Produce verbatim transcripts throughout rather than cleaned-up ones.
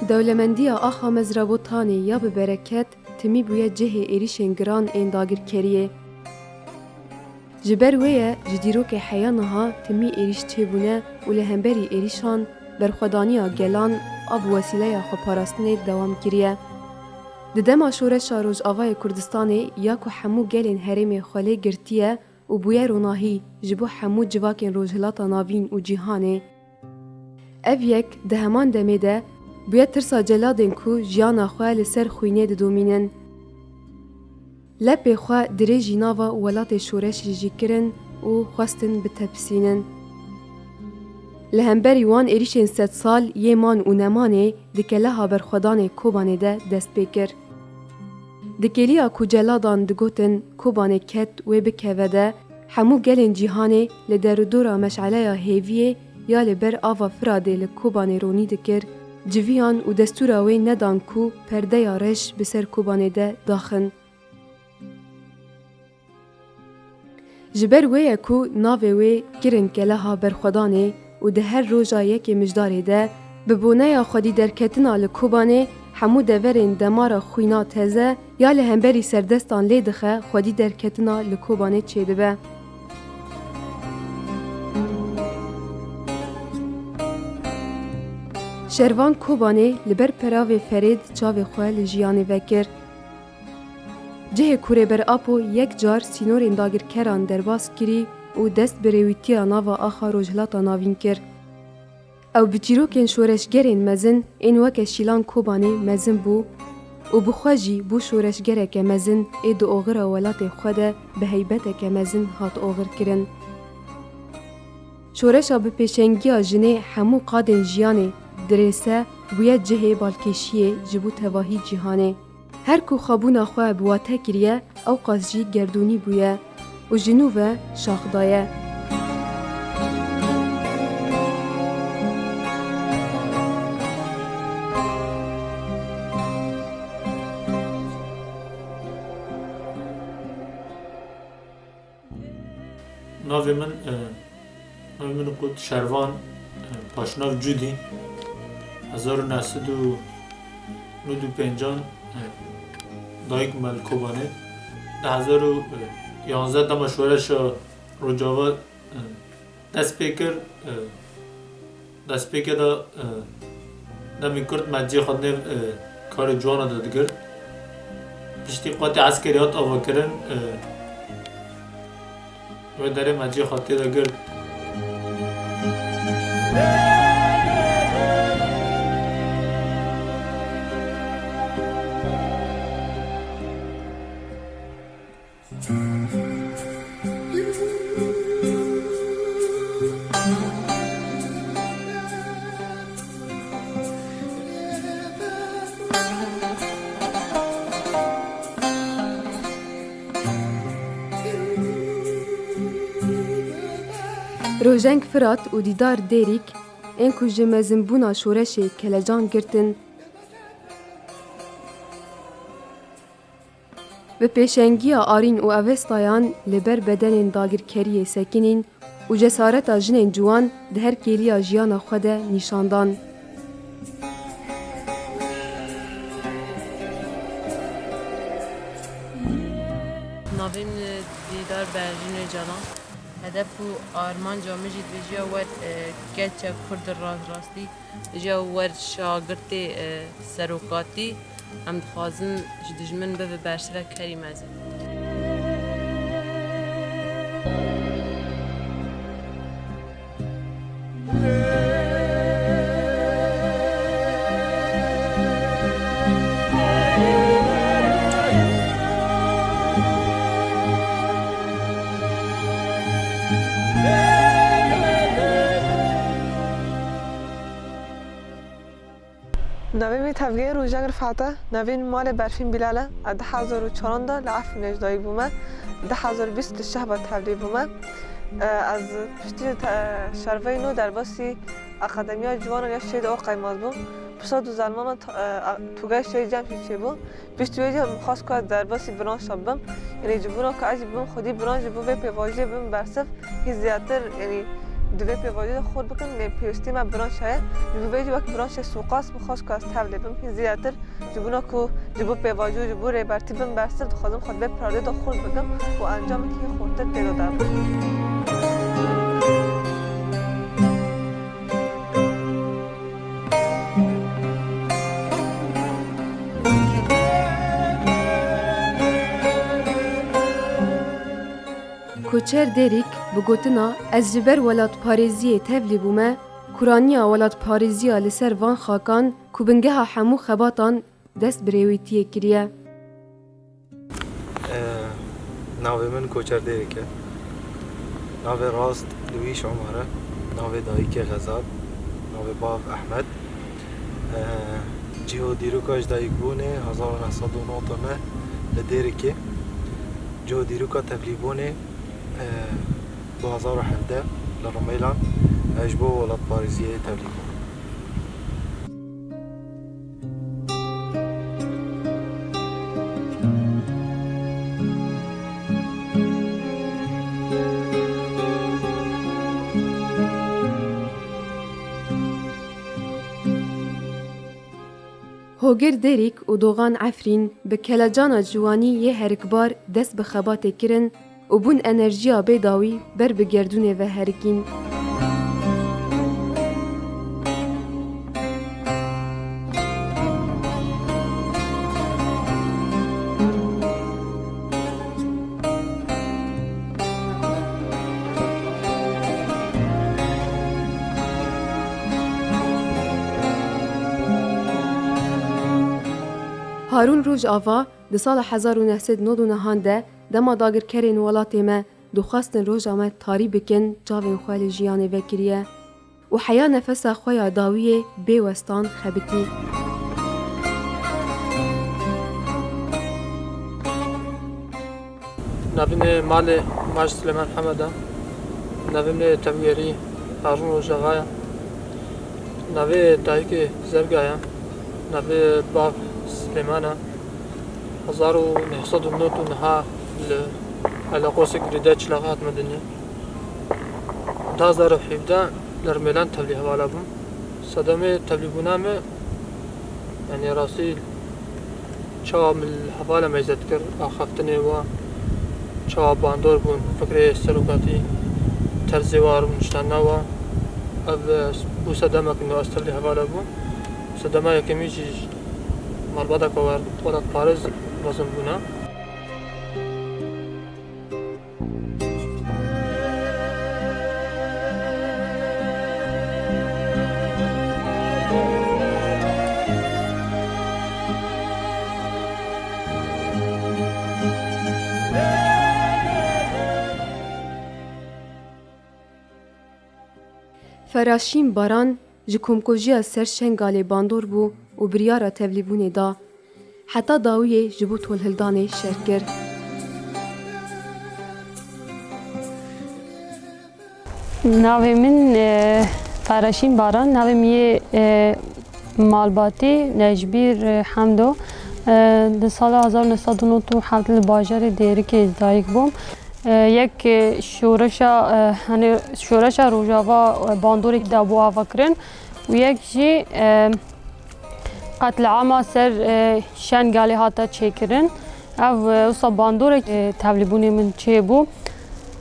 Dewlemendiya Axa Mezrabo Tanê ya bi bereket timî bûye cihê êrîşên giran ên dagirkeriyê. Ji ber wê ye ji dîrokê heya niha timî êrîş çêbûne û li hemberî êrîşan berxwedaniya gelan a bi wesîleya xweparastinê dewam kiriye. Di dema Şoreşa Rojavayê Kurdistanê ya ku hemû gelên herêmê xwe lê girtiye û bûye ronahî ji bo hemû civakên Rojhilata Navîn û cîhanê, ev yek di heman demê de bûye tirsa celadên ku jiyana xwe li ser xwînê didomînin. Lepê xwe dirêjî nava welatê şoreşê jî kirin û xwestin bitepisînin. Li hemberî wan êrîşên sedsal yê man û nemanê di keleha berxwedanê Kobanê de dest pê kir. Di kêliya ku celadan digotin Kobanê ket wê bikeve de, hemû gelên cîhanê li derûdora meşeleya hêviyê ya li ber ava Firadê li Kobanê ronî dikir, civiyan û destûra wê nedan ku perdeya reş bi ser Kobanê de daxin. Ji ber wê ye ku navê wê kirin keleha berxwedanê û di her roja yekê Mijdarê de, bi boneya xwedî derketina li Kobanê, hemû deverên demara xwîna teze ya li hemberî serdestan lê dixe xwedî derketina li Kobanê çêdibe. Şervan Kobanê li ber peravê Ferêd çavê xwe li jiyanê vekir. Cihê ku Rêber Apo yek car sînorên dagirkeran derbas kirî û dest bi rêwîtiya nava axa Rojhilata Navîn kir. Ew bi çîrokên şoreşgerên mezin ên weke Şîlan Kobanê mezin bû û bi xwe jî bû şoreşgereke mezin ê di oxira welatê xwe de bi heybeteke mezin hat oxirkirin. Şoreşa bi pêşengiya jinê hemû qadên jiyanê dirêse bûye cihê balkêşiyê ji bo tevahî cîhanê. Her ku xwebûna xwe bi wate kiriye, ewqas jî gerdûnî bûye û ji nû ve şax daye. Navê min, e, navê min got Şervan, e, paşnav Cudî. Hezar û neh sed û nod û pêncan, e, dayik me li Kobanê. Di hezar û yanzdeh dema şoreşa Rojava, e, dest pê kir, e, destpêkê de, e, demê kurt me cihê xwe di nêv, e, karê ciwana de digirt. Piştî qatê eskerî hat avakirin, e, wê derê me cihê xwe tê de girt. Rojeng Firat û Dîdar Dêrîk ên ku ji mezinbûna şoreşê kelecan girtin, bi pêşengiya Arîn û Avestayan li ber bedenên dagirkeriyê sekinîn û cesareta jinên ciwan di her kêliya jiyana xwe de nîşan dan. Navê min Dîdar Berjîn Ocalan. Hedef û armanca min jî dibêjiya wer, e, keça Kurd rastî. Ji wer şagirtê, e, serokatî, em dixwazin ji dijmin bibe bersivek herî mezin. Navê min Tevgê Rojeng Rifat e. Navê min malê Berfîn Bilal e. Ez du hezar û çaran de li Efrînê ji dayik bûme. Du hezar û bîst li Şehba tevlî bûme. E, ez piştî te-, şerveyê nû derbasî Akademiya Ciwanan ya Şehîd Oqay Maz bûm. Pişta du zalma min ta-, e, a-, Tûgay Şehîd Cemşîd çêbû. Piştî wê jî min xwest ku ez derbasî branşa bibim. Yanî ji bona ku ez jî bibim xwedî branş ji bo vê pêvajoyê bibim bersiv, hîn zêdetir, yanî Di vê pêvajoyê de xurt bikin, lê pêwîstî me branş heye. Ji bo vê jî wek branşê sûqas min xwest ku ez tevlî bim. Hîn zêdetir ji bona ku ji bo pêvajo, ji bo rêbertî bin bersiv, dixwazim xwe di vê pirarê de xurt bikim û encamekî xurtir tê de derbim. Koçer Dêrîk bi gotina, "Ez ji ber welatparêziyê tevlî bûme", kuraniya welatparêziya li ser van xakan ku bingeha hemû xebatan dest bi rêwîtiyê kiriye. Ee, Navê min Koçer Dêrîk e. Navê rast Dewîş Omer e. Navê dayikê Xezal. Navê bav Ehmed. Ee, Cihê dîroka ji dayikbûnê hezar û neh sed û nod û neh li Dêrikê. Cihê dîroka tevlîbûnê, ee, du hezar û hevdeh li Rumêlan, ee, ji bo welatparêziyê tevlî bû. Hogir Dêrîk û Dogan Efrîn bi kelecana ciwanî yê herikbar dest bi xebatê kirin û bûn enerjiya bê dawî ber bi gerdûnê ve herikîn. Harûn Rojava di sala hezar û neh sed nod û nehan de dema dagirkerên welatê me dixwestin roja me tarî bikin, çavên xwe li jiyanê vekiriye û heya nefesa xwe ya dawiyê bê westan xebitî. Navê min ê malê Maj Silêman Hemed e. Navê min ê tevgerî Harûn Rojava ye. Navê dayikê Zerga ye. Navê bav Silêman e. Hezar û neh sed û nod û neh li Elaqosê Girêdayê Çilexê hatime dinyê. Du hezar û hevdeh li Rimêlan tevlî hevala bûm. Sedemê tevlîbûna me, yanî rastî çawa min li hevala me îzet kir, axaftinê we, çawa bandor bûn, fikrê serokatî, terzê we, rûniştana we. Ev, e, bû sedemek nû ez tevlî hevala bûm. Sedema yekemîn jî ji malbateke wer-, welatparêz mezin bûne. Feraşîn Baran ji komkujiya ser Şengalê bandor bû û biryara tevlîbûnê da. Heta dawiyê ji bo tolhildanê şer kir. Navê min, e, Feraşîn Baran, navê min yê, e, malbatî Necbîr, e, Hemdo. E, di sala hezar neh sed û nod û heft li bajarê Dêrikê dayik bûm. E, yek, e, şoreşa, e, hani şoreşa Rojava, e, bandorek da bû avakirin û yek jî, e, qetliama ser, e, Şengalê hate çêkirin. Ev, e, wisa bandorek, e, tevlîbûnê min çêbû.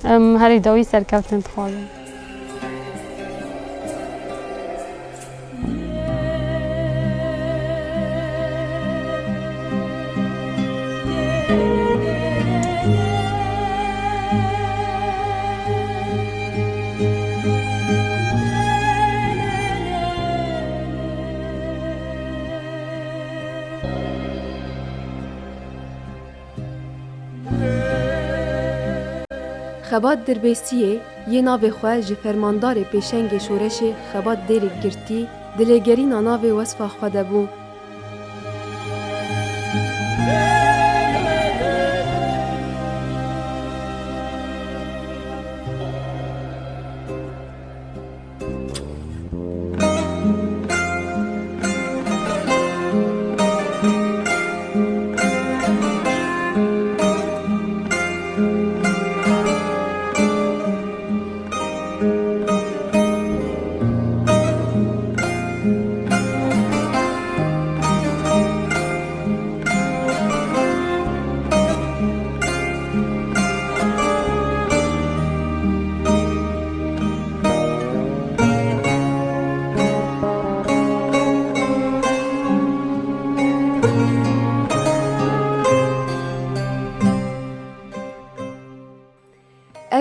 Em herî dawî serkeftin dixwazin. Xebat Dirbêsiyê yê navê xwe ji fermandarê pêşengê şoreşê Xebat Dêrîk girtî, di lêgerîna navê wesfa xwe de bû.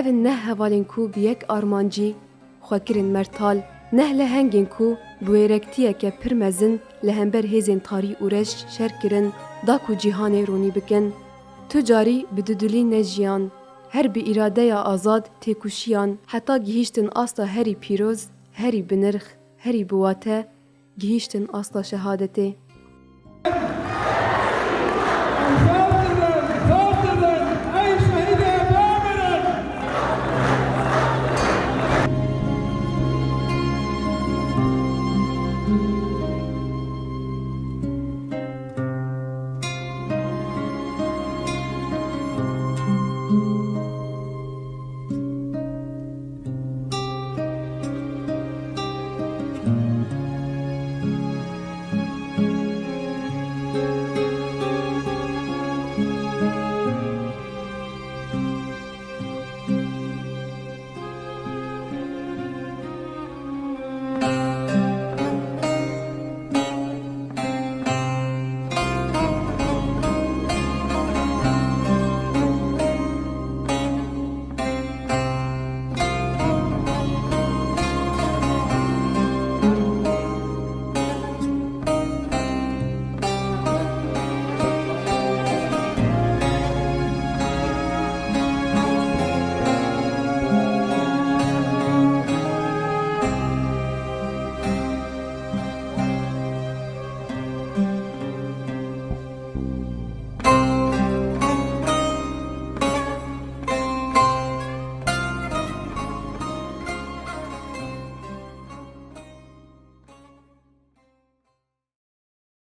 Neh hevalên ku bi yek armancî xwe kirin mertal, neh lehengên ku bi wêrektiyeke pir mezin li hember hêzên tarî û reş şer kirin, da ku cîhanê ronî bikin. Tu carî bi dudilî nejiyan, her bi îradeya azad têkoşiyan heta gihîştin asta herî pîroz, herî binirx, herî biwate, gihîştin asta şehadetê.